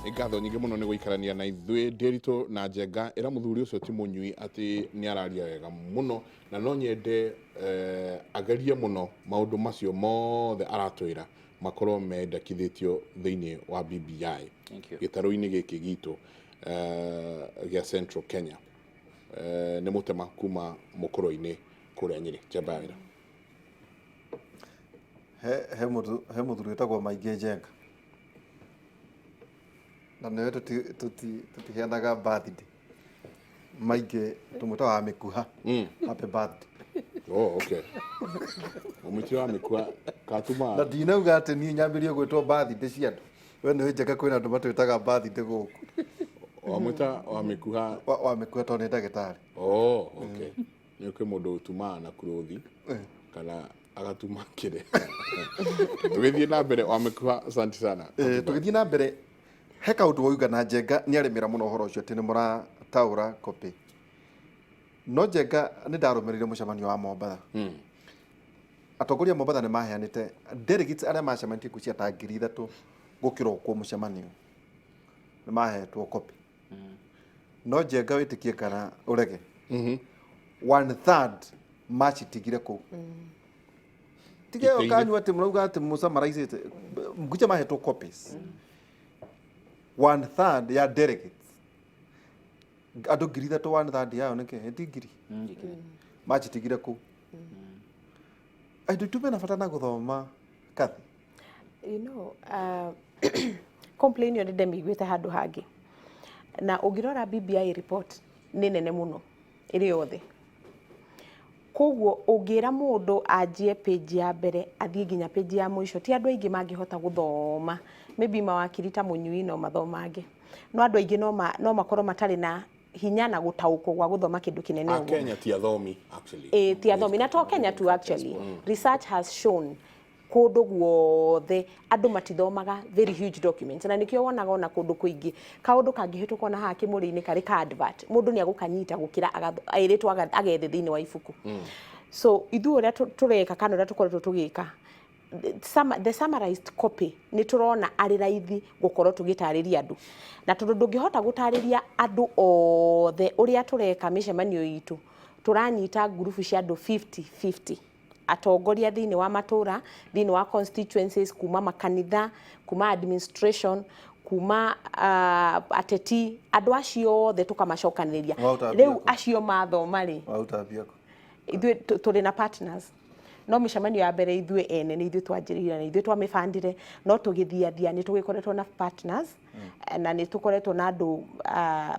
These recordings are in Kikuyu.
Nĩ ngatho nyingĩ mũno nĩ gũikarania na ithuĩ. Ndĩritũ na Njenga, ĩra mũthuri ũcio ti mũnyui atĩ nĩ araria wega mũno, na no nyende agerie mũno maũndũ macio mothe aratwĩra makorwo mendekithĩtio thĩinĩ wa BBI. Thank you. Gĩtarũ-inĩ gĩkĩ gitũ gĩa Central Kenya. Nĩ mũtema kuma mũkũrũ-inĩ kũrĩa Nyĩrĩ. Njamba ya wĩra. He mũthuri wĩtagwo Maingĩ Njenga, na nĩwe tũtiheanaga birthday maingĩ, tũmwĩtaga wa mĩkuha. Happy birthday. Oh, okay. Mũmĩtĩ wa mĩkua katuma. Na ndinauga atĩ niĩ nyambĩrie gwĩtwo birthday cia andũ. We nĩwe Njenga, kwĩna andũ matwĩtaga birthday gũkũ. Wamwĩta wa mĩkuha? Wa mĩkuha tondũ nĩ ndagĩtarĩ. Oh, okay. Nĩ kwĩ mũndũ ũtumaga na kurothi kana agatuma kĩrĩ. Tũgĩthiĩ na mbere, wa mĩkuha, asante sana. Tũgĩthiĩ na mbere, he kaũndũ wauga na Njenga nĩ arĩmĩra mũno ũhoro ũcio atĩ nĩ mũrataũra copy. No Njenga, nĩ ndarũmĩrĩire mũcemanio wa Mombatha. Atongoria a Mombatha nĩ maheanĩte delegates arĩa macemanĩtie ngwĩciria ta 3,000 gũkĩrokwo mũcemanio, nĩ mahetwo copy. No Njenga, wĩtĩkie kana ũrege, one third macitigire kũu. Tiga ĩyo Itĩ-inĩ. Kanyu atĩ mũrauga atĩ mũsummarizĩte ngwicha mahetwo copies, one third ya delegates, andũ 3,000, one third yao nĩkĩ ti ngiri, macitigire kũu. Andũ aitũ mena bata na gũthoma kathi. Complain ĩyo nĩ ndemĩiguĩte handũ hangĩ, na ũngĩrora BBI report nĩ nene mũno ĩrĩ yothe, koguo ũngĩra mũndũ anjie page ya mbere athiĩ nginya page ya mũico, ti andũ aingĩ mangĩhota gũthoma. Maybe mawakiri ta mũnyui no mathomange, no andũ aingĩ no makorwo matarĩ na hinya na gũtaũkwo gwa gũthoma kĩndũ kĩnene ũguo. Akenya ti athomi actually. Ĩ, ti athomi, na to Kenya tu. Actually, research has shown kũndũ guothe andũ matithomaga very huge documents, na nĩkĩo wonaga ona kũndũ kũingĩ kaũndũ kangĩhĩtũka ona haha kĩmũrĩ-inĩ karĩ ka advert, mũndũ nĩ agũkanyita gũkĩra aĩrĩtwo agethe thĩinĩ wa ibuku. So ithuĩ ũrĩa tũreka kana ũrĩa tũkoretwo tũgĩka, the summarized copy nĩ tũrona arĩ raithi gũkorwo tũgĩtarĩria andũ, na tondũ ndũngĩhota gũtarĩria andũ othe ũrĩa tũreka mĩcemanio itũ, tũranyita ngurubu cia andũ 50 50, atongoria thĩinĩ wa matũra, thĩinĩ wa constituencies, kuma makanitha, kuma administration, kuma ateti, andũ acio othe tũkamacokanĩrĩria. Waũtambia Rĩu kũ? Acio mathoma rĩ, Waruta mbia kũ? Ithuĩ tũrĩ na partners, no mĩcemanio ya mbere ithuĩ ene nĩ ithuĩ twanjĩrĩirie na ithuĩ twamĩbandire, no tũgĩthiathia nĩ tũgĩkoretwo na partners, na nĩ tũkoretwo na andũ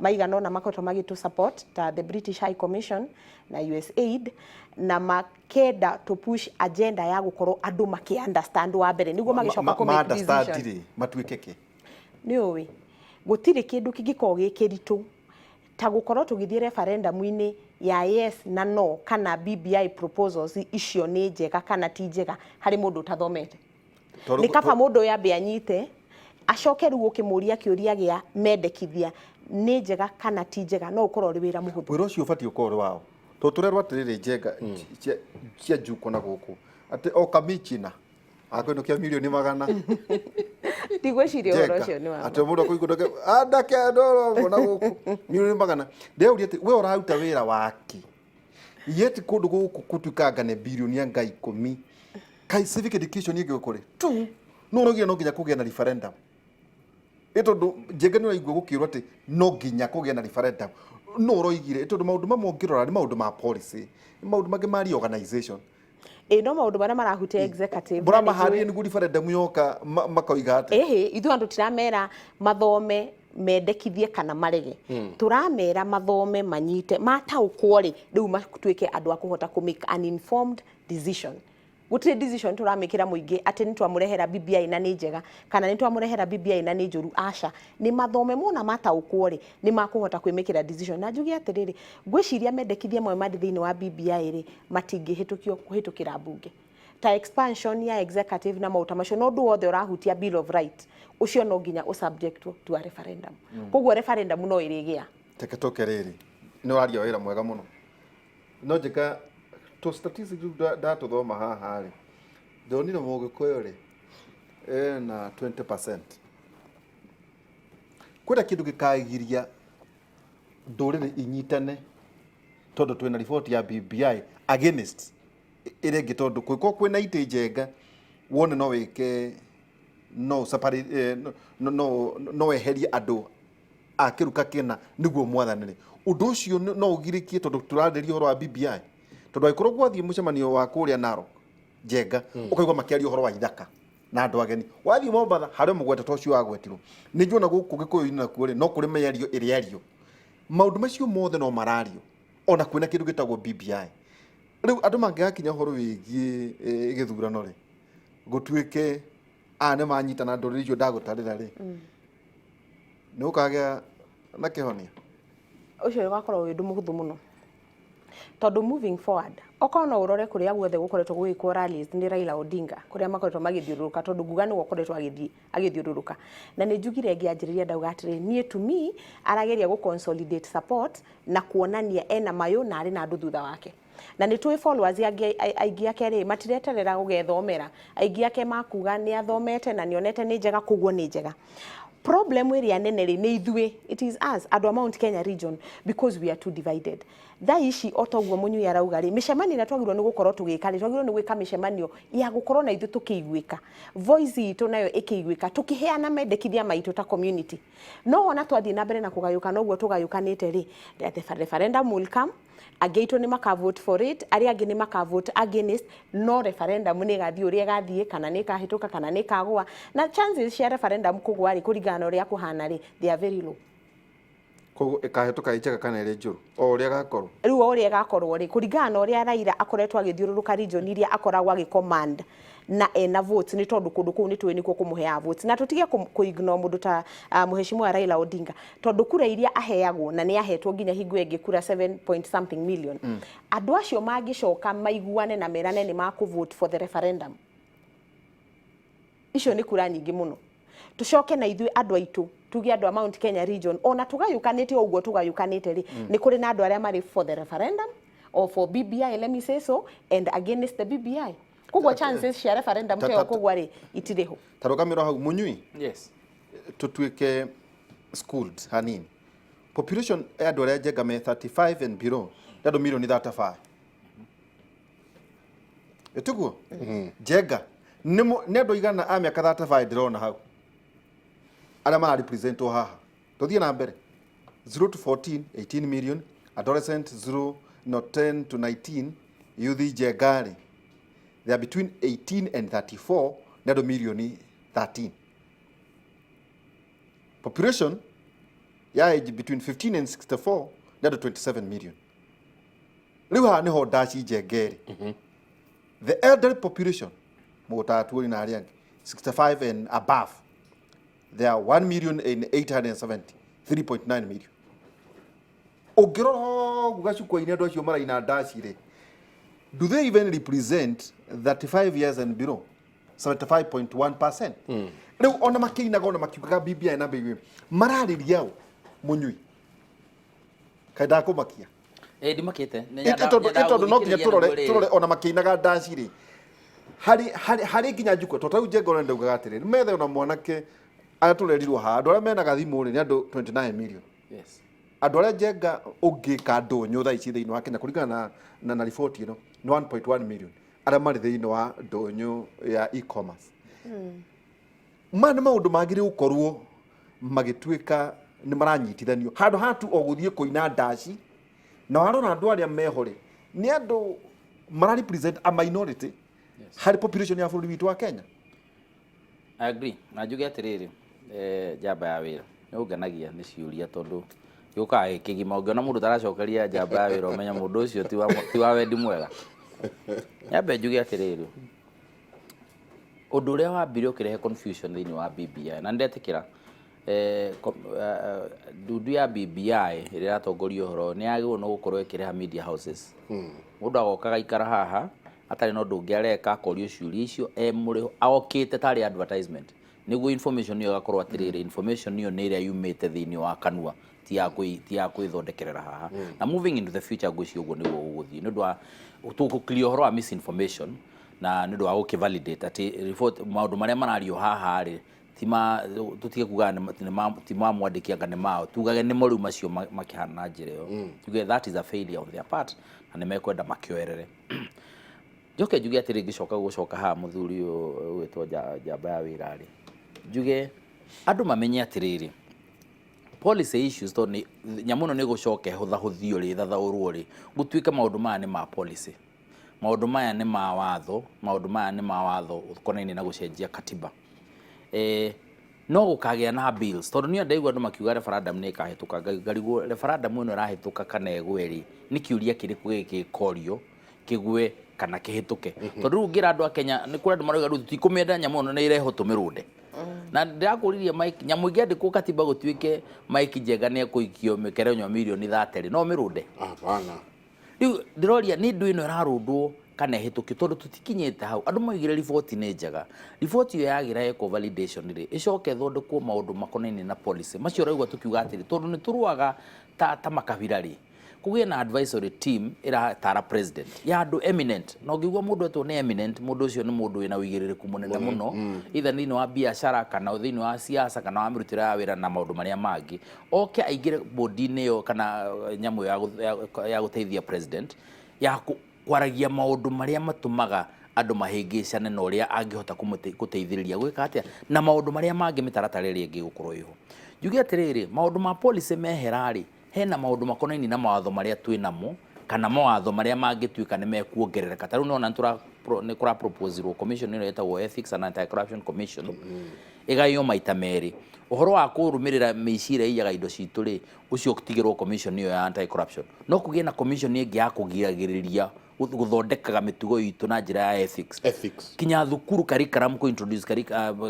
maigana ũna makoretwo magĩtũ support ta the British High Commission na USAID, na makenda to push agenda ya gũkorwo andũ makĩ understand wa mbere nĩguo magĩcoka kũ make understand decision. Rĩ, matuĩke kĩ? Nĩ ũĩ gũtirĩ kĩndũ kĩngĩkorwo gĩ kĩritũ ta gũkorwo tũgĩthiĩ referendum-inĩ ya yes na no kana BBI proposals icio nĩ njega kana ti njega harĩ mũndũ ũtathomete. Nĩ kaba mũndũ ũyũ ambe anyite, acoke rĩu ũkĩmũria kĩũria gĩa mendekithia nĩ njega kana ti njega, no ũkorwo ũrĩ wĩra mũhũthũ. Wĩra ũcio ũbatiĩ ũkorwo ũrĩ wao, tondũ tũrerwo atĩrĩrĩ, Njenga, cia njuko na gũkũ atĩ o kamichina akũinũkia milioni 100. Ndigwĩciria ũhoro ũcio nĩ wa ma. Atĩ mũndũ akũigua andake andũ na gũkũ milioni 100. Ndĩrauria atĩ we ũraruta wĩra wake yet kũndũ gũkũ kũtuĩkanga nĩ bilioni anga 10. Kai civic education ĩngĩ kũrĩ tu no ũraugire no nginya kũgĩe na referendum, ĩ tondũ Njenga nĩ ũraigua gũkĩrwo atĩ no nginya kũgĩe na referendum, no ũroigire ĩ tondũ maũndũ mamwe ũngĩrora nĩ maũndũ ma policy, nĩ maũndũ mangĩ ma reorganization. Ĩ, no maũndũ marĩa marahutia executive na nĩ Mũramaharĩria nĩguo referendum yoka makoiga atĩ Ĩhĩ, ithuĩ andũ tiramera mathome mendekithie kana marege, tũramera mathome manyite, mataũkwo rĩ, rĩu matuĩke andũ a kũhota kũ make an informed decision. Gũtirĩ decision tũramĩkĩra mũingĩ atĩ nĩ twamũrehera BBI na nĩ njega kana nĩ twamũrehera BBI na nĩ njũru. Aca, nĩ mathome, mona mataũkwo rĩ, nĩ makũhota kwĩmĩkĩra decision. Na njuge atĩrĩrĩ, ngwĩciria mendekithia mamwe marĩ thĩinĩ wa BBI rĩ, matingĩhĩtũkio kũhĩtũkĩra mbunge, ta expansion ya executive na maũndũ ta macio. No ũndũ wothe ũrahutia Bill of Right, ũcio no nginya ũsubject to a referendum. Koguo referendum no ĩrĩgĩa. Teke tũke rĩrĩ, nĩ ũraria wĩra mwega mũno, no njĩka tũ statistics rĩu ndatũthoma haha rĩ, ndonire Mũgĩkũyũ rĩ ena 20%. Kwĩna kĩndũ gĩkagiria ndũrĩrĩ inyitane, tondũ twĩna riboti ya BBI against ĩrĩa ĩngĩ, tondũ kũngĩkorwo kwĩna itĩ njenga wone no wĩke no separate, no weherie andũ a kĩruka kĩna nĩguo mwathanĩre. Ũndũ ũcio no ũgirĩkie, tondũ tũrarĩria ũhoro wa BBI, tondũ angĩkorwo gwathiĩ mũcemanio wa kũrĩa Narok, Njenga, ũkaigua makĩaria ũhoro wa ithaka na andũ ageni. Wathiĩ Mombatha harĩ mũgweta ta ũcio wagwetirwo. Nĩ njuona gũkũ Gĩkũyũ-inĩ nakuo rĩ, no kũrĩ mĩario ĩrĩario. Maũndũ macio mothe no marario ona kwĩna kĩndũ gĩtagwo BBI. Rĩu andũ mangĩgakinya ũhoro wĩgiĩ gĩthurano rĩ, gũtuĩke aya nĩ manyitana ndũrĩrĩ icio ndagũtarĩra rĩ, nĩ gũkagĩa na kĩhonia? Ũcio ũgakorwo wĩ ũndũ mũhũthũ mũno, tondũ moving forward, okorwo no ũrore kũrĩa guothe gũkoretwo gũgĩkwo rallies nĩ Raila Odinga, kũrĩa makoretwo magĩthiũrũrũka, tondũ nguga nĩwe ũkoretwo agĩthiĩ agĩthiũrũrũka, na nĩ njugire ngĩanjĩrĩria ndauga atĩrĩ, niĩ to me arageria gũ consolidate support na kuonania ena mayũ na arĩ na andũ thutha wake. Na nĩ tũĩ followers angĩ aingĩ ake rĩ, matireterera gũgethomera. Aingĩ ake makuga nĩ athomete na nĩonete nĩ njega, koguo nĩ njega. Problem ĩrĩa nene rĩ, nĩ ithuĩ, it is us andũ a Mount Kenya region, because we are too divided. Thaa ici o toguo Mũnyui arauga rĩ, mĩcemanio ĩrĩa twagĩrĩirwo nĩ gũkorwo tũgĩka rĩ, twagĩrĩirwo nĩ gwĩka mĩcemanio ya gũkorwo na ithuĩ tũkĩiguĩka, voice itũ nayo ĩkĩiguĩka, tũkĩheana mendekithia maitũ ta community. No wona twathiĩ na mbere na kũgayũkana ũguo tũgayũkanĩte rĩ, the referendum will come. Angĩ aitũ nĩ maka vote for it, arĩa angĩ nĩ maka vote against. No referendum nĩ ĩgathiĩ ũrĩa ĩgathiĩ, kana nĩ ĩkahĩtũka kana nĩ ĩkagũa. Na chances cia referendum kũgũa rĩ, kũringana na ũrĩa kũhana rĩ, they are very low. Koguo ĩkahĩtũka ĩ njega kana ĩrĩ njũru, o ũrĩa ĩgakorwo? Rĩu o ũrĩa ĩgakorwo rĩ, kũringana na ũrĩa Raila akoretwo agĩthiũrũrũka region iria akoragwo agĩcommand na ena votes, nĩ tondũ kũndũ kũu nĩ tũĩ nĩkuo kũmũheaga votes. Na tũtige kũ-ignore mũndũ ta Mheshimiwa Raila Odinga, tondũ kura iria aheagwo, na nĩ ahetwo nginya hingo ĩngĩ kura 7 point something million. Andũ acio mangĩcoka maiguane na merane nĩ makũ vote for the referendum, icio nĩ kura nyingĩ mũno. Tucoke na ithuĩ andũ aitũ tuge andũ a Mount Kenya region, ona tũgayũkanĩte o ũguo tũgayũkanĩte rĩ, nĩ kũrĩ na andũ arĩa marĩ for the referendum or for BBI, let me say so, and against the BBI. Koguo chances cia referendum teyo kũgwa rĩ, itirĩ ho. Tarũgamĩrwo hau, Mũnyui. Yes. Tũtuĩke schooled hanini. Population ya andũ arĩa, Njenga, me 35 and below nĩ andũ milioni 35. Ĩtiguo, Njenga? Nĩ andũ aigana a mĩaka 35 ndĩrona hau arĩa mararepresentwo haha? Tũthiĩ na mbere. 0 to 14, 18 million. Adolescent 0, no, 10 to 19, youth, Njenga rĩ, they are between 18 and 34, nĩ andũ milioni 13. Population ya age between 15 and 64 nĩ andũ 27 million. Rĩu haha nĩho ndaci, Njengeri. The elderly population, mũgũtatuori na arĩa angĩ 65 and above, they are 1 million and 870, 3.9 million. Ũngĩrora ũguo gacukwa-inĩ, andũ acio maraina ndaci rĩ, do they even represent 35 years and below? 75.1%. Rĩu ona makĩinaga, ona makiugaga BBI na BBI, mararĩria ũ, Mũnyui? Kaĩ ndakũmakia? Ĩ, ndimakĩte. Tondũ no nginya tũrore ona makĩinaga ndaci rĩ, harĩ nginya njukwa. Tondũ tarĩu Njenga ũrĩa ndaugaga atĩrĩrĩ, methe ona mwanake arĩa tũrerirwo haha, andũ arĩa mena gathimũ rĩ, nĩ andũ 29 million. Andũ arĩa, Njenga, ũngĩka ndũnyũ thaa ici thĩinĩ wa Kenya, kũringana na riboti ĩno, nĩ 1.1 million arĩa marĩ thĩinĩ wa ndũnyũ ya e-commerce. Maya nĩ maũndũ magĩrĩire gũkorwo magĩtuĩka nĩ maranyitithanio handũ hatu o gũthiĩ kũina ndaci. Na warora andũ arĩa meho rĩ, nĩ andũ mara represent a minority harĩ population ya bũrũri witũ wa Kenya. I agree. Na njuge atĩrĩrĩ, njamba ya wĩra nĩ ũngenagia nĩ ciũria, tondũ gĩũkaga gĩ kĩgima. Ũngĩona mũndũ ũtaracokeria njamba ya wĩra, ũmenya mũndũ ũcio ti wa wendi mwega. Nyambe njuge atĩrĩrĩ, ũndũ ũrĩa wambire ũkĩrehe confusion thĩinĩ wa BBI, na nĩndetĩkĩra ndundu ya BBI ĩrĩa ĩratongoria ũhoro nĩ yagĩrĩirwo nĩ gũkorwo ĩkĩrĩha media houses. Mũndũ agoka agaikara haha atarĩ na ũndũ ũngĩ areka, akorio ciũria icio e mũrĩho, okĩte tarĩ advertisement, nĩguo information ĩyo ĩgakorwo atĩrĩrĩ, information ĩyo nĩ ĩrĩa yumĩte thĩinĩ wa kanua, ti ya kwĩthondekerera haha. Na moving into the future, ngwĩciria ũguo nĩguo gũgũthiĩ, nĩ ũndũ wa tũgũclear ũhoro wa misinformation na nĩ ũndũ wa gũkĩvalidate atĩ report, maũndũ marĩa marario haha rĩ, Ti ma tũtige kuga ti ma mwandĩki anga nĩ mao, tugage nĩmo rĩu macio makĩhana na njĩra ĩyo. Tuge that is a failure on their part na nĩ mekwenda makĩoerere. Njoke njuge atĩrĩ, ngĩcoka gũcoka haha mũthuri ũyũ ũgwĩtwo njamba ya wĩra rĩ, njuge andũ mamenye atĩrĩrĩ, policy issues, tondũ nĩ nyamũ ĩno nĩ gũcoka ĩhũthahũthio rĩ, ĩthathaũrwo rĩ, gũtuĩke maũndũ maya nĩ ma policy, maũndũ maya nĩ ma watho, maũndũ maya nĩ ma watho ũkonainie na gũcenjia katiba. No gũkagĩa na bills, tondũ niĩ ndaigua andũ makiuga referendum nĩ ĩkahĩtũka, ngarigwo referendum ĩno ĩrahĩtũka kana ĩgwe rĩ, nĩ kĩũria kĩrĩkũ gĩkĩ gĩkorio kĩgwe kana kĩhĩtũke? Tondũ rĩu ũngĩra andũ a Kenya, nĩ kũrĩ andũ marauga rĩu tũtikũmĩenda nyamũ ĩno, nĩ ĩrehwo tũmĩrũnde. Na ndĩrakũririe Mike, nyamũ ingĩandĩkwo katiba gũtuĩke Mike Njenga nĩ ekũikio mĩkerenyo mirioni 30, no mĩrũnde? Hapana. Rĩu ndĩroria, nĩ ndũ ĩno ĩrarũndwo kana ĩhĩtũkio? Tondũ tũtikinyĩte hau. Andũ maugire riboti nĩ njega. Riboti ĩyo yagĩra yekwo validation rĩ, ĩcoke ĩthondekwo maũndũ makonainie na policy macio ũraigua tũkiuga atĩrĩ, tondũ nĩ tũrũaga ta makabira rĩ, kũgĩe na advisory team ĩratara president ya andũ eminent. Na ũngĩigua mũndũ etwo nĩ eminent, mũndũ ũcio nĩ mũndũ wĩna ũigĩrĩrĩku mũnene mũno, either thĩinĩ wa biacara kana thĩinĩ wa siasa kana wa mĩrutĩre ya wĩra na maũndũ marĩa mangĩ, oke aingĩre bodi-inĩ ĩyo kana nyamũ ĩyo ya gũteithia president ya kwaragia maũndũ marĩa matũmaga andũ mahĩngĩcane na ũrĩa angĩhota gũteithĩrĩria gwĩka atĩa na maũndũ marĩa mangĩ, mĩtaratara ĩrĩa ĩngĩ gũkorwo ĩho. Njuge atĩrĩrĩ, maũndũ ma policy mehera rĩ, hena maũndũ makonainie na mawatho marĩa twĩ namo kana mawatho marĩa mangĩtuĩka nĩ mekuongerereka. Ta rĩu nĩwona nĩ kũra proposirwo commission ĩno ĩtagwo Ethics and Anti-Corruption Commission ĩgaywo maita merĩ. Ũhoro wa kũrũmĩrĩra mĩici ĩrĩa ĩiyaga indo citũ rĩ, ũcio ũtigĩrwo commission ĩyo ya anti corruption. No kũgĩe na commission ĩngĩ ya kũgiragĩrĩria gũthondekaga mĩtugo itũ na njĩra ya ethics. Ethics. Kinya thukuru curriculum, kũ introduce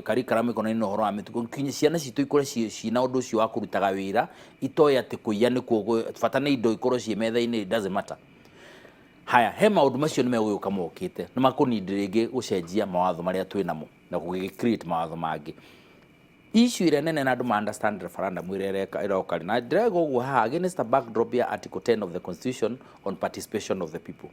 curriculum ĩkonainie na ũhoro wa mĩtugo, kinya ciana citũ ikũre ciĩna ũndũ ũcio wa kũrutaga wĩra, itoĩ atĩ kũiya nĩkuo bata nĩ indo ikorwo ciĩ metha-inĩ, it doesn't matter. Haya, he maũndũ macio nĩ megũgĩũka mokĩte, nĩ makũnindi rĩngĩ gũcenjia mawatho marĩa twĩ namo na gũgĩ create mawatho mangĩ. Issue ĩrĩa nene na andũ ma understand referendum ĩrĩa ĩroka rĩ, na ndĩrauga ũguo haha against a backdrop ya article 10 of the constitution on participation of the people,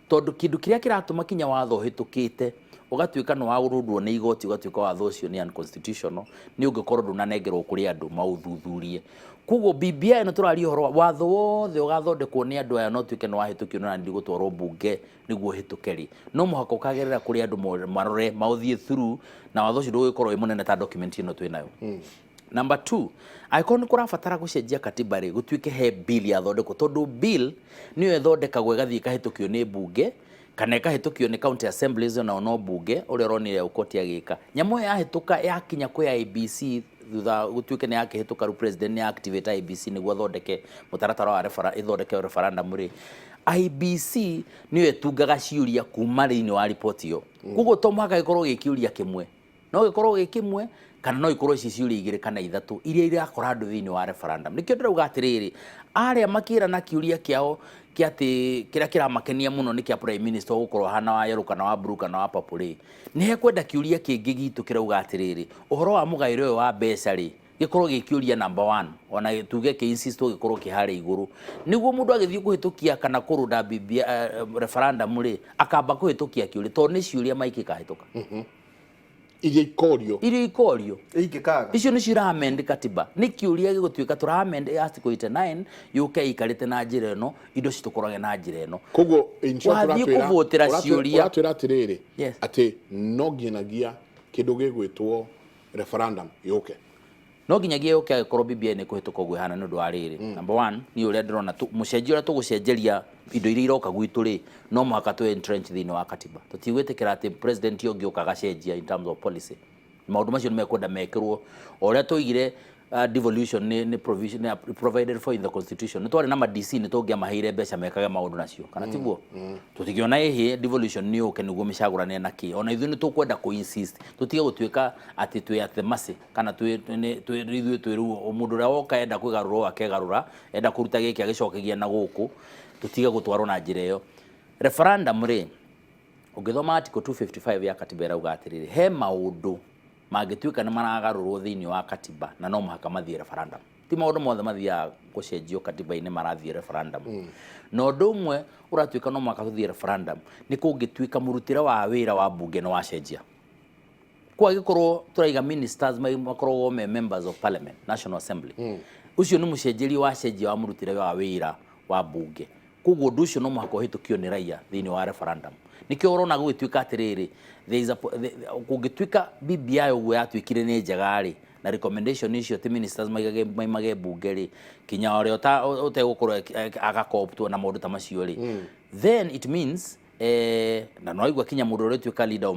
tondũ kĩndũ kĩrĩa kĩratũma kinya watho ũhĩtũkĩte ũgatuĩka nĩ warũndwo nĩ igoti, ũgatuĩka watho ũcio nĩ unconstitutional, nĩ ũngĩkorwo ndũnanengerwo kũrĩ andũ maũthuthurie. Koguo BBI ĩno tũraria ũhoro wa watho wothe ũgathondekwo nĩ andũ aya, no tuĩke nĩ wahĩtũkio na nĩ gũtwarwo mbunge nĩguo ũhĩtũke rĩ, no mũhaka ũkagerera kũrĩ andũ marore maũthiĩ through, na watho ũcio ndũgũgĩkorwo wĩ mũnene ta document ĩno twĩ nayo. Number two, angĩkorwo nĩ kũrabatara gũcenjia katiba rĩ, gũtuĩke he bill yathondekwo, tondũ bill nĩyo ĩthondekagwo ĩgathiĩ ĩkahĩtũkio nĩ mbunge kana ĩkahĩtũkio nĩ county assemblies, onao no mbunge, ũrĩa ũronire Aukot agĩka. Nyamũ ĩyo yahĩtũka, yakinya kwĩ IEBC, thutha gũtuĩke nĩ yakĩhĩtũka, rĩu president nĩ activate IEBC nĩguo athondeke mũtaratara wa ĩthondeke referendum rĩ, IEBC nĩyo ĩtungaga ciũria kuma thĩinĩ wa riboti ĩyo. Koguo to mũhaka gĩkorwo gĩ kĩũria kĩmwe, no gĩkorwo gĩ kĩmwe kana no ikorwo ici ciũria igĩrĩ kana ithatũ iria irakora andũ thĩinĩ wa referendum. Nĩkĩo ndĩrauga atĩrĩrĩ, arĩa makĩra na kĩũria kĩao kĩa atĩ kĩrĩa kĩramakenia mũno nĩ kĩa prime minister ũgũkorwo hana wa yellow kana wa blue kana wa purple rĩ, nĩ hekwenda kĩũria kĩngĩ gitũ kĩrauga atĩrĩrĩ, ũhoro wa mũgaĩre ũyũ wa mbeca rĩ, gĩkorwo gĩ kĩũria number one, ona tuge kĩ insist gĩkorwo kĩ harĩa igũrũ, nĩguo mũndũ agĩthiĩ kũhĩtũkia kana kũrũnda BBI referendum rĩ, akamba kũhĩtũkia kĩũria, tondũ nĩ ciũria maingĩ kahĩtũka. Iria ikorio. Iria ikorio. Ingĩkaga. Icio nĩcio iramend katiba. Nĩ kĩũria gĩgũtuĩka tũramend article 89 yũke ĩikarĩte na njĩra ĩno, indo citũkorage na njĩra ĩno. Koguo in short, Wathiĩ ũratwĩra kũvotera ciũria. Ũratwĩra atĩrĩrĩ, Yes. atĩ no nginyagia kĩndũ gĩgwĩtwo referendum yũke. No nginyagia yũke angĩkorwo BBI nĩ kũhĩtũka ũguo ĩhana, nĩ ũndũ wa rĩrĩ, number one, niĩ ũrĩa ndĩrona mũcenjio ũrĩa tũgũcenjeria indo iria iroka gwitũ rĩ, no mũhaka tũ entrench thĩinĩ wa katiba. Tũtigwĩtĩkĩra atĩ president ũngĩ ũka agacenjia in terms of policy. Maũndũ macio nĩ mekwenda mekĩrwo o ũrĩa tũigire. Devolution nĩ provision nĩ provided for in the constitution. Nĩ twarĩ na ma DC, nĩ tũngĩamaheire mbeca mekage maũndũ nacio, kana tiguo? Tũtingĩona ĩhĩ devolution nĩ yũke nĩguo mĩcagũrane na kĩ. Ona ithuĩ nĩ tũkwenda kũ insist tũtige gũtuĩka atĩ twĩ at the mercy kana twĩ ithuĩ twĩ rĩu mũndũ ũrĩa woka enda kwĩgarũra akegarũra, enda kũruta gĩkĩ agĩcokegia na gũkũ. Tũtige gũtwarwo na njĩra ĩyo. Referendum rĩ, ũngĩthoma article 255 ya katiba, ĩrauga atĩrĩrĩ, he maũndũ mangĩtuĩka nĩ maragarũrwo thĩinĩ wa katiba na no mũhaka mathiĩ referendum. Ti maũndũ mothe mathiaga gũcenjio katiba-inĩ marathiĩ referendum. Na ũndũ ũmwe ũratuĩka no mũhaka tũthiĩ referendum nĩ kũngĩtuĩka mũrutĩre wa wĩra wa mbunge nĩ wacenjia. Kwa gĩkorwo tũraiga ministers makoragwo me members of parliament, National Assembly, ũcio nĩ mũcenjerie wa cenjia wa mũrutĩre wa wĩra wa bunge. Koguo ũndũ ũcio no mũhaka ũhĩtũkio nĩ raia thĩinĩ wa referendum. Nĩkĩo ũrona gũgĩtuĩka atĩrĩrĩ, there is a, kũngĩtuĩka BBI ũguo yatuĩkire nĩ njega rĩ, na recommendation icio ti ministers maigage maimage bunge rĩ, kinya ũrĩa ũtegũkorwo agakooptwo na maũndũ ta macio rĩ, then it means na no aigua kinya mũndũ ũrĩa ũtuĩka leader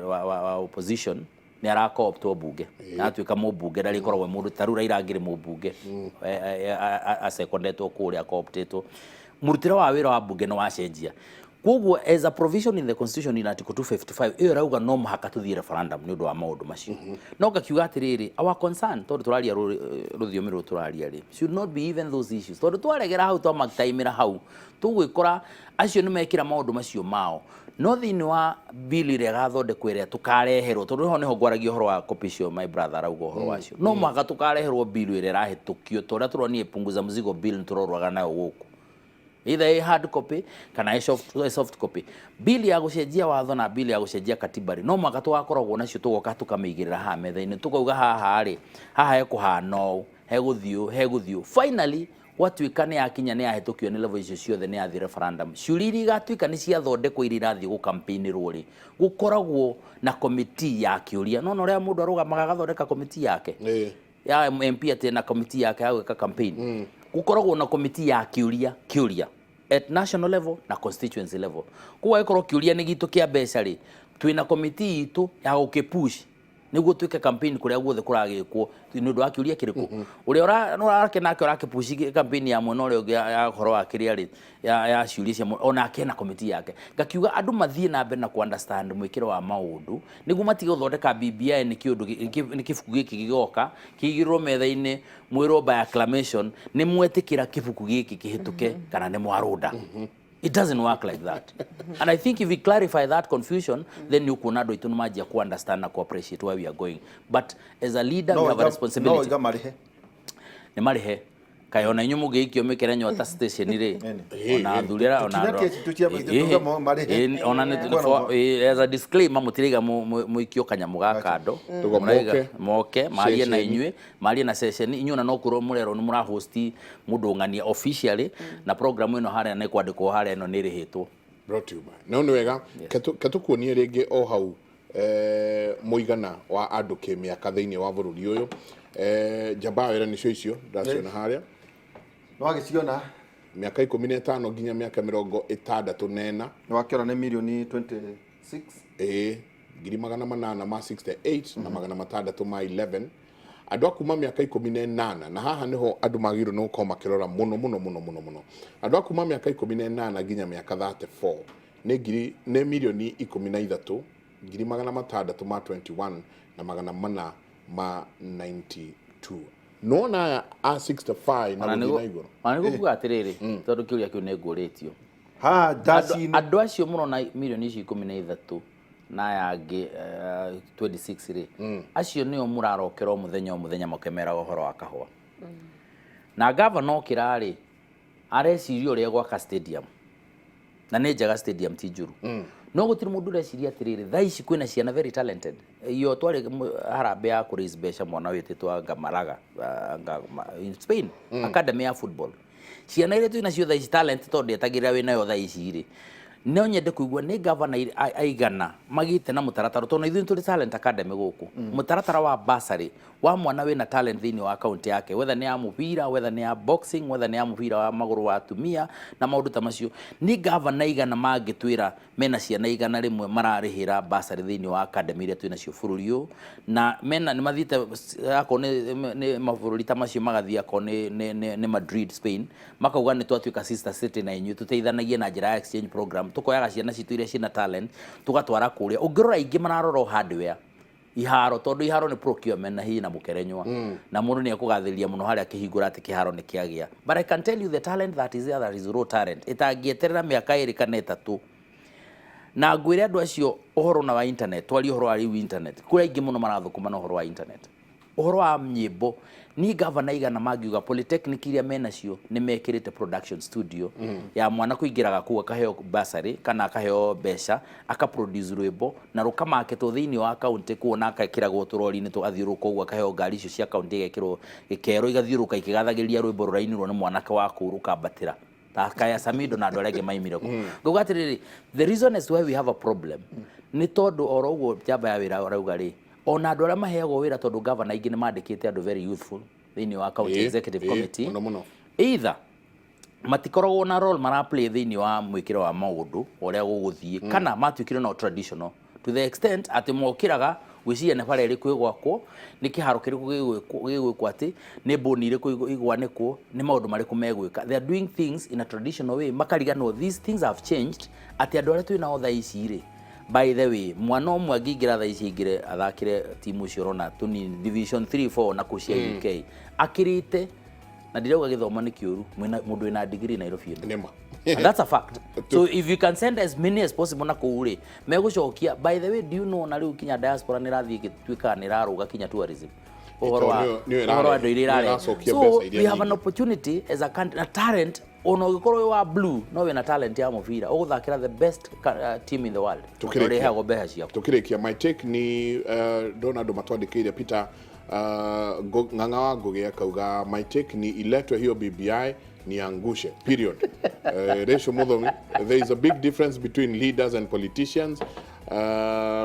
wa opposition nĩ arakooptwo bunge, aratuĩka mũmbunge, ndarĩkoragwo e mũndũ ta rĩu Raila angĩrĩ mũmbunge acekondetwo kũrĩa akooptĩtwo, mũrutĩre wa wĩra wa bunge nĩ wacenjia. Koguo as a provision in the constitution in article 255 ĩyo ĩrauga no mũhaka tũthiĩ referendum nĩ ũndũ wa maũndũ macio. No ngakiuga atĩrĩrĩ, our concern, tondũ tũraria rũthiomi rũrũ tũraria rĩ, should not be even those issues, tondũ twaregera hau, twamataimĩra hau, tũgwĩkora acio nĩ mekĩra maũndũ macio mao. No thĩinĩ wa bill ĩrĩa ĩgathondekwo, ĩrĩa tũkareherwo, tondũ ho nĩho ngwaragia ũhoro wa copy icio, my brother arauga ũhoro wacio, no mũhaka tũkareherwo bill ĩrĩa ĩrahĩtũkio ta ũrĩa tũronire punguza mzigo bill nĩ tũrorwaga nayo gũkũ, either ĩ hard copy kana ĩ soft copy. Bill ya gũcenjia watho na bill ya gũcenjia katiba rĩ, no mũhaka tũgakoragwo nacio, tũgoka tũkamĩigĩrĩra haha metha-inĩ, tũkauga haha rĩ, haha hekũhana ũũ, hegũthiĩ ũũ, hegũthiĩ ũũ. Finally gwatuĩka nĩ yakinya, nĩ yahĩtũkio nĩ level icio ciothe, nĩ yathiĩ referendum, ciũria iria igatuĩka nĩ ciathondekwo, iria irathiĩ gũkampĩinĩrwo rĩ, gũkoragwo na committee ya kĩũria. No ũrĩa mũndũ arũgamaga agathondeka committee yake ya MP, atĩ na committee yake ya gwĩka campaign, gũkoragwo na committee ya kĩũria, kĩũria at national level na constituency level. Koguo angĩkorwo kĩũria nĩ gitũ kĩa mbeca rĩ, twĩna committee itũ ya gũkĩpush nĩguo twĩke campaign kũrĩa guothe kũragĩkwo nĩ ũndũ wa kĩũria kĩrĩkũ. Ũrĩa ũrake nake ũrakĩpush campaign ya mwena ũrĩa ũngĩ ya ũhoro wa kĩrĩa rĩ, ya ciũria cia onake na committee yake. Ngakiuga andũ mathiĩ na mbere na ku understand mwĩkĩro wa maũndũ nĩguo matige gũthondeka BBI nĩ kĩũndũ nĩ kĩbuku gĩkĩ gĩgoka kĩigĩrwo metha-inĩ, mwĩrwo by acclamation nĩ mwetĩkĩra kĩbuku gĩkĩ kĩhĩtũke kana nĩ mwarũnda. It doesn't work like that. And I think if we clarify that confusion, then you kuona andũ aitũ nĩ manjia ku understand na ku appreciate where we are going. But as a leader, we have a No responsibility. iga marĩhe. Nĩ marĩhe. Kaĩ ona inyuĩ mũngĩikio mĩkerenyo ta station rĩ, ona athuri arĩa ona Tuga marĩhe. Ona nĩ as a disclaimer, mũtiraiga mũikio kanyamũ ga kando. Tuga Mũraiga moke. Moke marie na Ceceni. Inyuĩ marie na session inyuĩ, ona no kwĩrwo mũrerwo nĩ mũrahosti mũndũ ng'ania officially na program ĩno harĩa nĩ kwandĩkwo harĩa ĩno nĩ ĩrĩhĩtwo. Brought to you by. No nĩ wega. Ke tũkuonie rĩngĩ o hau mũigana wa andũ kĩmĩaka thĩinĩ wa bũrũri ũyũ. Njamba wĩra nĩcio icio ndaciona harĩa. Nĩ wagĩciona. Mĩaka 15 nginya mĩaka 64. Nĩ wakĩona nĩ mirioni 26. Ĩĩ, 868,611. Andũ a kuma mĩaka 18, na haha nĩho andũ magĩrĩirwo nĩ gũkorwo makĩrora mũno mũno mũno mũno mũno, andũ a kuma mĩaka 18 nginya mĩaka 34 nĩ ngiri nĩ mirioni 13 621,492. Nona aya a 65 na Ona gũthiĩ na igũrũ. Ona nĩguo kuga atĩrĩrĩ, tondũ kĩũria kĩu nĩ ngũrĩtio. Ha ndaci-inĩ. Andũ acio mũrona mirioni icio 13 na aya angĩ 26 rĩ, acio nĩo mũrarokera o mũthenya o mũthenya makĩmeraga ũhoro wa kahũa. Na gavana okĩra rĩ, areciria ũrĩa gwaka stadium, na nĩ njega stadium, ti njũru, no gũtirĩ mũndũ ũreciria atĩrĩrĩ, thaa ici kwĩna ciana very talented. Iyo twarĩ harambee ya kũ raise mbeca, mwana wĩtĩtwo Anga Malaga, Anga, in Spain academy ya football, ciana iria twĩ nacio thaa ici talent, tondũ ndetagĩrĩra wĩ nayo thaa ici rĩ, no nyende kũigua nĩ gavana aigana magĩte na mũtaratara, tondũ ithuĩ nĩ tũrĩ talent academy gũkũ, mũtaratara wa bursary wa mwana wĩna talent thĩinĩ wa kaunti yake, whether nĩ ya mũbira, whether nĩ ya boxing, whether nĩ ya mũbira wa magũrũ wa atumia na maũndũ ta macio. Nĩ gavana igana mangĩtwĩra mena ciana 100 mararĩhĩra bursary thĩinĩ wa academy iria twĩ nacio bũrũri ũyũ, na mena nĩ mathiĩte akorwo nĩ mabũrũri ta macio, magathiĩ akorwo nĩ Madrid, Spain, makauga nĩ twatuĩka sister city na inyuĩ, tũteithanagie na njĩra ya exchange program, tũkoyaga ciana citũ iria ciĩna talent tũgatwara kũrĩa. Ũngĩrora aingĩ mararora o hardware, iharo, tondũ iharo nĩ procurement na hihi na mũkerenywa na mũndũ nĩ ekũgathĩrĩria mũno harĩa akĩhingũra atĩ kĩharo nĩ kĩagĩa. But I can tell you the talent that is there, that is raw talent ĩtangĩeterera mĩaka 2 kana 3. Na ngwĩre andũ acio ũhoro na wa internet, twarie ũhoro wa rĩu internet, kũrĩ aingĩ mũno marathũkũma na ũhoro wa internet. Ũhoro wa nyĩmbo, niĩ gavana igana mangiuga polytechnic iria menacio nĩ mekĩrĩte production studio ya mwana kũingĩraga kũu, akaheo bursary kana akaheo mbeca, akaproduce rwĩmbo na rũkamaketwo thĩinĩ wa county kũu, na akekĩragwo tũrori-inĩ tũgathiũrũrũka ũguo, akaheo ngari icio cia county, igekĩrwo gĩkero, igathiũrũrũka ikĩgathagĩrĩria rwĩmbo rũrainirwo nĩ mwanake wa kũu, rũkambatĩra ta Kaya Samido na andũ arĩa angĩ maimire kũ. Ngauga atĩrĩrĩ, the reason as why we have a problem nĩ tondũ oro ũguo njamba ya wĩra arauga rĩ, ona andũ arĩa maheagwo wĩra, tondũ gavana aingĩ nĩ mandĩkĩte andũ very youthful thĩinĩ wa county executive committee, Mũno mũno. Either matikoragwo na role maraplay thĩinĩ wa mwĩkĩre wa maũndũ ũrĩa gũgũthiĩ, kana matuĩkire no traditional to the extent atĩ mokĩraga gwĩciria nĩ bara ĩrĩkũ ĩgwakwo, nĩ kĩharo kĩrĩkũ gĩgwĩkwo, atĩ nĩ mbũni irĩkũ igwanĩkwo, nĩ maũndũ marĩkũ megwĩka. They are doing things in a traditional way, makariganwo these things have changed, atĩ andũ arĩa twĩ nao thaa ici rĩ, by the way, mwana ũmwe angĩingĩra thaa ici, aingĩre athakĩre timu icio ũrona tũnini, division 3 4 na kũu cia UK, akĩrĩte. Na ndirauga gĩthomo nĩ kĩũru, mũndũ wĩna degree Nairobi ĩno. Nĩma. And that's a fact. So if you can send as many as possible na kũu rĩ, megũcokia. By the way, do you know na rĩu kinya diaspora nĩ ĩrathiĩ ĩgĩtuĩkaga nĩ ĩrarũga kinya tourism, ũhoro wa Nĩyo ũhoro wa andũ iria nĩyo irarehe. ĩracokia So mbeca iria we have an nyingĩ. opportunity as a country na talent. Ona ũngĩkorwo wĩ wa blue, no wĩna talent ya mũbira, ũgũthakĩra the best team in the world na Tũkĩrĩkia. ũrĩheagwo mbeca ciaku. Tukirikia, my take ni ndona andũ matwandĩkĩire. Peter Ng'ang'a wa Ngũgĩ akauga, "My take ni iletwe hiyo BBI niangushe, period." Rachel Muthomi, "There is a big difference between leaders and politicians."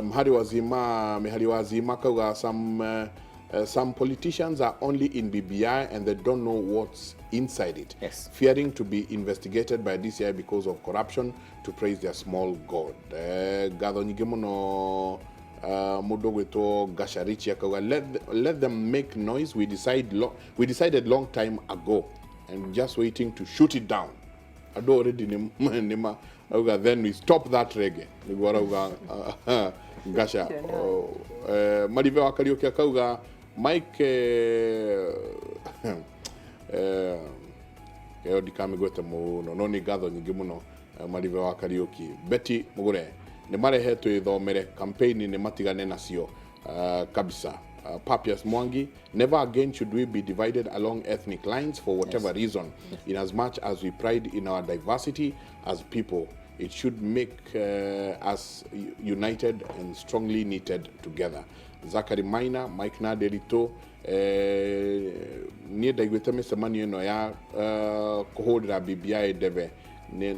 Mhari Wazima, Mihari Wazima akauga, "Some politicians are only in BBI and they don't know what's inside it, fearing to be investigated by DCI because of corruption, to praise their small god." Ngatho nyingĩ mũno. Mũndũ ũgwĩtwo Gasharichi akauga, "Let them make noise. We decided long time ago and just waiting to shoot it down." Andũ already nĩ auga, "Then we stop that reggae," nĩguo arauga Gasha. Oh, Maribe wa Kariũki akauga, Mike, ĩyo ndikamĩgwete mũno, no nĩ ngatho nyingĩ mũno. Maribe wa Kariũki, Betty Mũgũre, nĩ marehe twĩthomere, campaign nĩ matigane nacio kabisa. Papias Mwangi, "Never again should we be divided along ethnic lines for whatever reason. In as much as we pride in our diversity as people, it should make us united and strongly knitted together." Zachary Maina, Mike Naderito, niĩ ndaiguĩte mĩcemanio ĩno ya kũhũrĩra BBI ndebe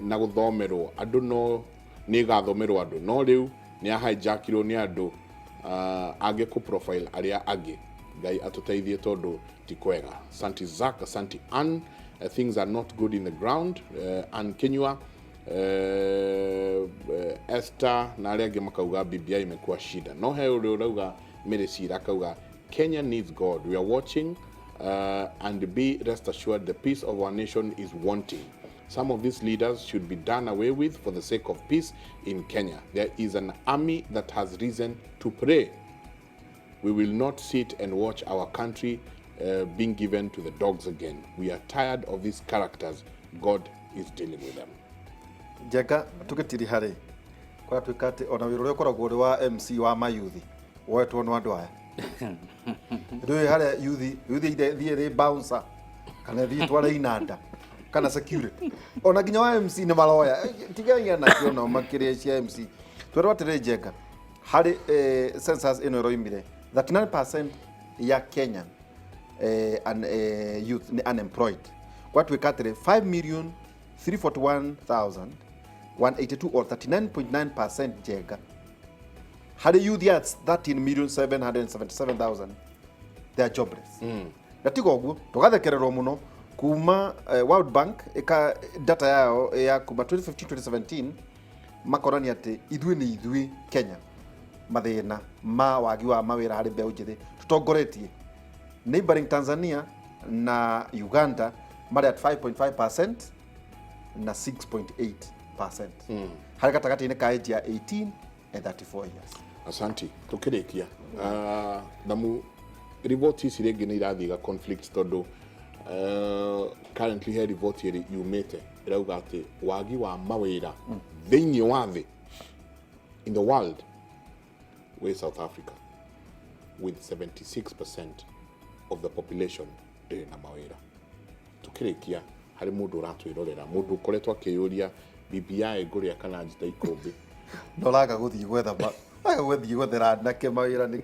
na gũthomerwo andũ, no nĩ ĩgathomerwo andũ, no rĩu nĩ ahijackirwo nĩ andũ angĩ kũ profile arĩa angĩ. Ngai atũteithie tondũ ti kwega. Santi Zak, Santi Ann, things are not good in the ground. Ann Kinyua, Esther na arĩa angĩ makauga BBI imekuwa shida. No he ũrĩa ũrauga Mary Cira akauga, "Kenya needs God. We are watching and be rest assured the peace of our nation is wanting. Some of these leaders should be done away with for the sake of peace in Kenya. There is an army that has risen to pray. We will not sit and watch our country being given to the dogs again. We are tired of these characters. God is dealing with them." Njenga, tũgĩtiriha rĩ, kũratuĩka atĩ ona wĩra ũrĩa ũkoragwo ũrĩ wa MC wa mayuthi woetwo nĩ andũ aya rĩu harĩa yuthi yuthi ire thiĩ rĩ bouncer kana thiĩ tware inanda kana security, ona nginya wa MC nĩ maroya. Tigagia nakĩo nao makĩrĩa cia MC. Twerwo atĩrĩ, Njenga, harĩ census ĩno ĩroimire, 39% ya Kenya youth nĩ unemployed. Gwatuĩka atĩrĩ, 5 million 341,182 or 39.9%, Njenga, harĩ youth ya 13 million 777,000, they are jobless. Na tiga ũguo tũgathekererwo mũno kuma World Bank ĩka data yao ya kuma 2015 2017, makonania atĩ ithuĩ nĩ ithuĩ Kenya mathĩna ma wagi wa mawĩra harĩ mbeũ njĩthĩ tũtongoretie. Neighboring Tanzania na Uganda marĩ at 5.5% na 6.8% harĩ gatagatĩ-inĩ ka age ya 18 and 34 years. Asanti. Tukĩrĩkia, namu riboti ici rĩngĩ nĩ irathiĩ conflict, tondũ currently he riboti ĩrĩ yumĩte ĩrauga atĩ wagi wa mawĩra thĩinĩ wa thĩ, in the world, wĩ South Africa with 76% of the population ndĩrĩ na mawĩra. Tukĩrĩkia, harĩ mũndũ ũratwĩrorera, mũndũ ũkoretwo akĩyũria BBI ngũrĩa kana njita ikũmbĩ. Noraga gũthiĩ gwetha waga gũthiĩ gwethera anake mawĩra nĩkĩ?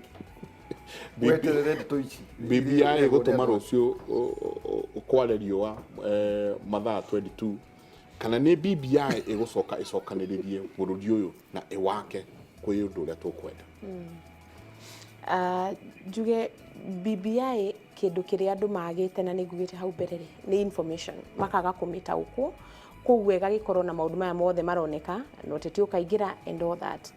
Weterere ndeto ici. BBI ĩgũtũma rũciũ kware riũa mathaa 22, kana nĩ BBI ĩgũcoka ĩcokanĩrĩrie bũrũri ũyũ na ĩwake kwĩ ũndũ ũrĩa tũkwenda? Njuge BBI kĩndũ kĩrĩa andũ magĩte, na nĩ ngugĩte hau mbere rĩ, nĩ information makaga kũmĩtaũkwo, koguo ĩgagĩkorwo na maũndũ maya mothe maroneka na ũteti ũkaingĩra and all that.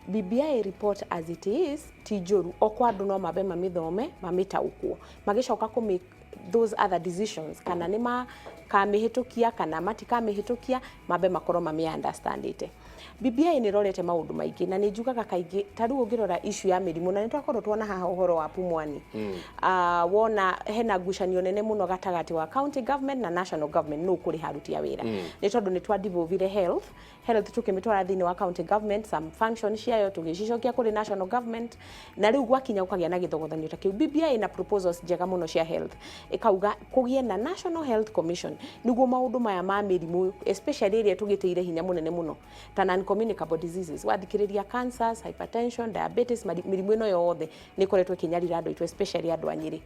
BBI report as it is ti njũru, o kwa andũ no mambe mamĩthome, mamĩtaũkwo, magĩcoka kũ make those other decisions, kana nĩ makamĩhĩtũkia kana matikamĩhĩtũkia, mambe makorwo mamĩ understandĩte. BBI nĩ ĩrorete maũndũ maingĩ, na nĩ njugaga kaingĩ, ta rĩu ũngĩrora issue ya mĩrimũ, na nĩ twakorwo tuona haha ũhoro wa Pumwani, wona hena ngucanio nene mũno gatagatĩ wa county government na national government, nũ kũrĩha aruti a wĩra, nĩ tondũ nĩ twa devolvire health tũkĩmĩtwara thĩinĩ wa county government, some function ciayo tũgĩcicokia kũrĩ national government, na rĩu gwakinya gũkagĩa na gĩthogothanio ta kĩu. BBI ĩna proposals njega mũno cia health, ĩkauga kũgĩe na National Health Commission nĩguo maũndũ maya ma mĩrimũ, especially ĩrĩa tũgĩtĩire hinya mũnene mũno ta non communicable diseases, wathikĩrĩria cancers, hypertension, diabetes, mĩrimũ ĩno yothe nĩ ĩkoretwo ĩkĩnyarira andũ aitũ, especially andũ a Nyĩrĩ.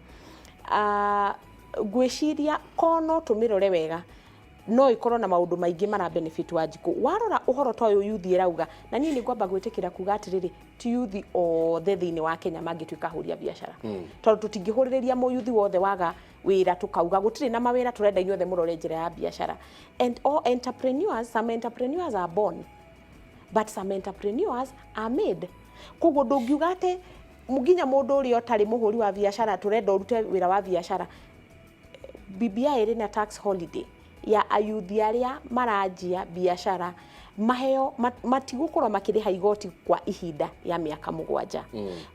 Ngwĩciria ko no tũmĩrore wega, no ĩkorwo na maũndũ maingĩ mara benefit Wanjikũ. Warora ũhoro ta ũyũ yuthi ĩrauga, na niĩ nĩ ngwamba gwĩtĩkĩra kuga atĩrĩrĩ, ti yuthi othe thĩinĩ wa Kenya mangĩtuĩka ahũri a biacara, tondũ tũtingĩhũrĩrĩria mũyuthi wothe waga wĩra tũkauga gũtirĩ na mawĩra, tũrenda inyuothe mũrore njĩra ya biacara. And all entrepreneurs, some entrepreneurs are born, but some entrepreneurs are made. Koguo ndũngiuga atĩ nginya mũndũ ũrĩa ũtarĩ mũhũri wa biacara tũrenda ũrute wĩra wa biacara. BBI ĩrĩ na tax holiday ya ayuthi arĩa maranjia biacara, maheo matigũkorwo makĩrĩha igoti kwa ihinda ya mĩaka 7.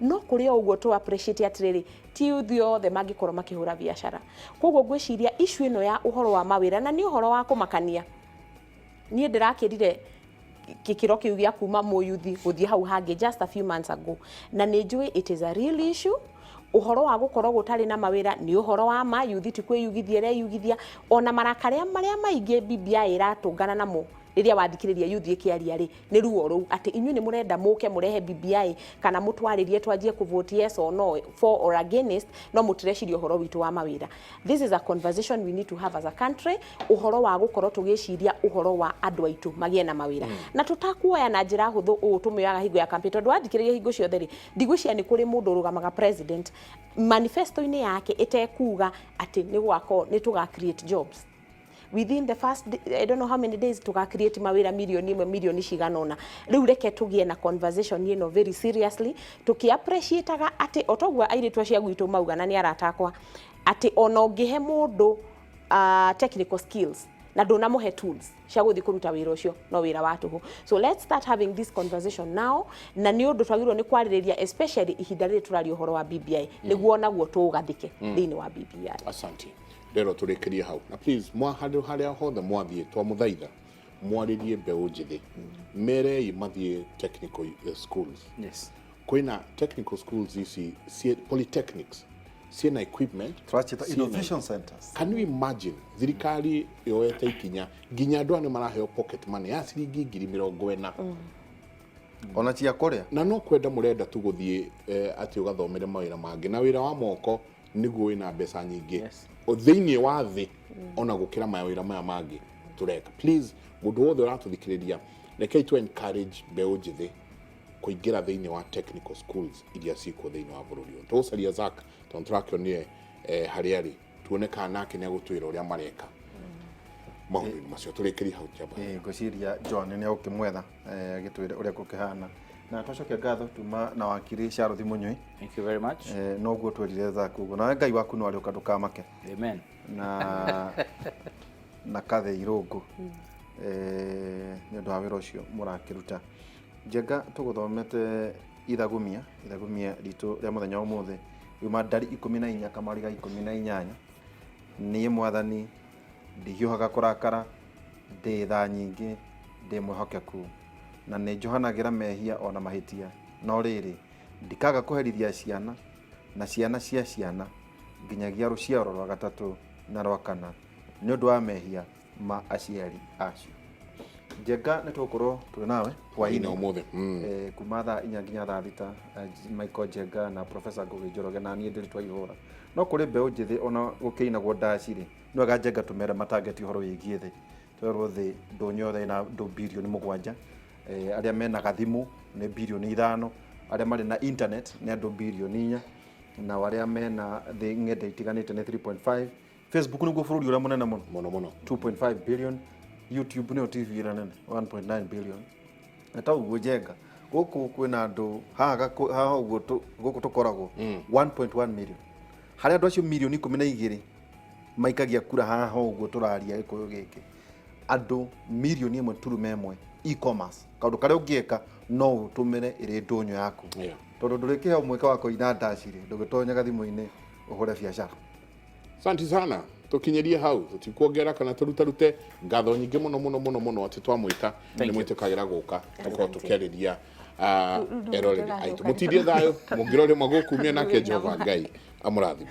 No kũrĩ o ũguo tũ appreciate atĩrĩrĩ, ti yuthi othe mangĩkorwo makĩhũra biacara. Koguo ngwĩciria issue ĩno ya ũhoro wa mawĩra, na nĩ ũhoro wa kũmakania, niĩ ndĩrakĩrire gĩkĩro kĩu gĩa kuma mũyuthi gũthiĩ hau hangĩ just a few months ago, na nĩ njũĩ it is a real issue. Ũhoro wa gũkorwo gũtarĩ na mawĩra nĩ ũhoro wa ma. Yuthi ti kwĩyugithia ĩreyugithia, ona marakara marĩa maingĩ BBI ĩratũngana namo, rĩrĩa wathikĩrĩria yuthi ĩkĩaria rĩ, nĩ ruo rũu atĩ inyuĩ nĩ mũrenda mũke mũrehe BBI kana mũtwarĩrie twanjie kũvote yes or no, for or against, no mũtireciria ũhoro witũ wa mawĩra. This is a conversation we need to have as a country, ũhoro wa gũkorwo tũgĩciria ũhoro wa andũ aitũ magĩe na mawĩra, na tũtakuoya na njĩra hũthũ ũũ tũmĩoyaga hingo ya campaign, tondũ wathikĩrĩria hingo ciothe rĩ, ndigwĩciria nĩ kũrĩ mũndũ ũrũgamaga president manifesto-inĩ yake ĩtekuga atĩ nĩ gũgakorwo nĩ tũga create jobs within the first I don't know how many days, tuga create mawĩra 1 million, milioni cigana ũna. Rĩu reke tũgĩe na conversation ĩno very seriously, tũkĩ appreciataga atĩ o toguo airĩtu acio a gwitũ mauga, na nĩ arata akwa, atĩ ona ũngĩhe mũndũ technical skills na ndũnamũhe tools cia gũthiĩ kũruta wĩra ũcio, no wĩra wa tũhũ. So let's start having this conversation now, na nĩ ũndũ twagĩrĩirwo nĩ kwarĩrĩria, especially ihinda rĩrĩ tũraria ũhoro wa BBI, nĩguo onaguo tũũgathĩke thĩinĩ wa BBI. Asante. Rero tũrĩkĩrie hau, na please, mwa handũ harĩa hothe mwathiĩ, twamũthaitha mwarĩrie mbeũ njĩthĩ, merei mathiĩ technical schools. Kwĩna technical schools ici polytechnics ciĩna equipment. Tũraciĩta innovation centers. Can you imagine thirikari yoete ikinya nginya andũ aya nĩ maraheo pocket money ya ciringi 40,000 ona cia kũrĩa? Na no kwenda mũrenda tu gũthiĩ atĩ ũgathomere mawĩra mangĩ, na wĩra wa moko nĩguo wĩna mbeca nyingĩ thĩinĩ wa thĩ ona gũkĩra mawĩra maya mangĩ tũreka. Please, mũndũ wothe ũratũthikĩrĩria, rekei tu encourage mbeũ njĩthĩ kũingĩra thĩinĩ wa technical schools iria cikuo thĩinĩ wa bũrũri ũyũ. Tũgũcaria Zack tondũ tũrakĩonire harĩa arĩ, tuone kana nake nĩ agũtwĩra ũrĩa mareka maũndũ-inĩ macio. Tũrĩkĩrie hau, Njamba. Ngwĩciria John nĩ agũkĩmwetha agĩtwĩre ũrĩa gũkĩhana, na twacokia ngatho tuma na wakiri Charles Mũnyui. Thank you very much. Noguo twerire Zack ũguo, nawe Ngai waku no arĩũka, ndũkamake. Amen. Na Kathe Irũngũ nĩ ũndũ wa wĩra ũcio mũrakĩruta. Njenga, tũgũthomete ithagumia ritũ rĩa mũthenya wa ũmũthĩ yuma ndari 14 kamari ga 18: "Niĩ Mwathani ndihiũhaga kũrakara, ndĩ tha nyingĩ, ndĩ mwĩhokeku, na nĩ njohanagĩra mehia ona mahĩtia. No rĩrĩ, ndikaga kũherithia ciana na ciana cia ciana. Nginyagia rũciaro rwa gatatũ na rwa kana nĩ ũndũ wa mehia ma aciari acio. Njenga, nĩ tũgũkorwo twĩ nawe hwainĩ hwainĩ ũmũthĩ. Kuma thaa 4 nginya thaa 6, Michael Njenga na Professor Ngugi Njoroge na niĩ Ndiritu Aihũra. No kũrĩ mbeũ njĩthĩ ona gũkĩinagwo ndaci rĩ, nĩ wega Njenga tũmere matangeti ũhoro wĩgiĩ thĩ. Twerwo thĩ ndũnyũ yothe ĩna andũ birioni 7, arĩa mena gathimũ nĩ birioni 5, arĩa marĩ na internet nĩ andũ birioni 4, nao arĩa mena thĩ ng'enda itiganĩte nĩ 3.5. Facebook nĩguo bũrũri ũrĩa mũnene mũno. Mũno mũno. 2.5 billion. YouTube nĩyo TV ĩrĩa nene, 1.9 billion. Na ta ũguo Njenga, gũkũ kwĩna andũ haha haha ũguo gũkũ tũkoragwo 1.1 million, harĩa andũ acio mirioni 12 maikagia kura haha ũguo tũraria gĩkũyũ gĩkĩ, andũ mirioni 1.1. E-commerce, kaũndũ karĩa ũngĩka no ũtũmĩre ĩrĩ ndũnyũ yaku, tondũ ndũrĩkĩheo mweke wa kũina ndaci rĩ, ndũgĩtonyaga thimũ-inĩ ũhũre biacara. Asante sana, tukinyerie hau, tutikuongera kana turutarute. Ngatho nyingĩ mũno mũno mũno mũno atĩ twamwĩta nĩ mwĩtĩkagĩra gũka tũkorwo tũkĩarĩria eroreri aitũ. Mũtindie thayũ, mũngĩrorĩmwa gũkumia nake Jehova Ngai amũrathime.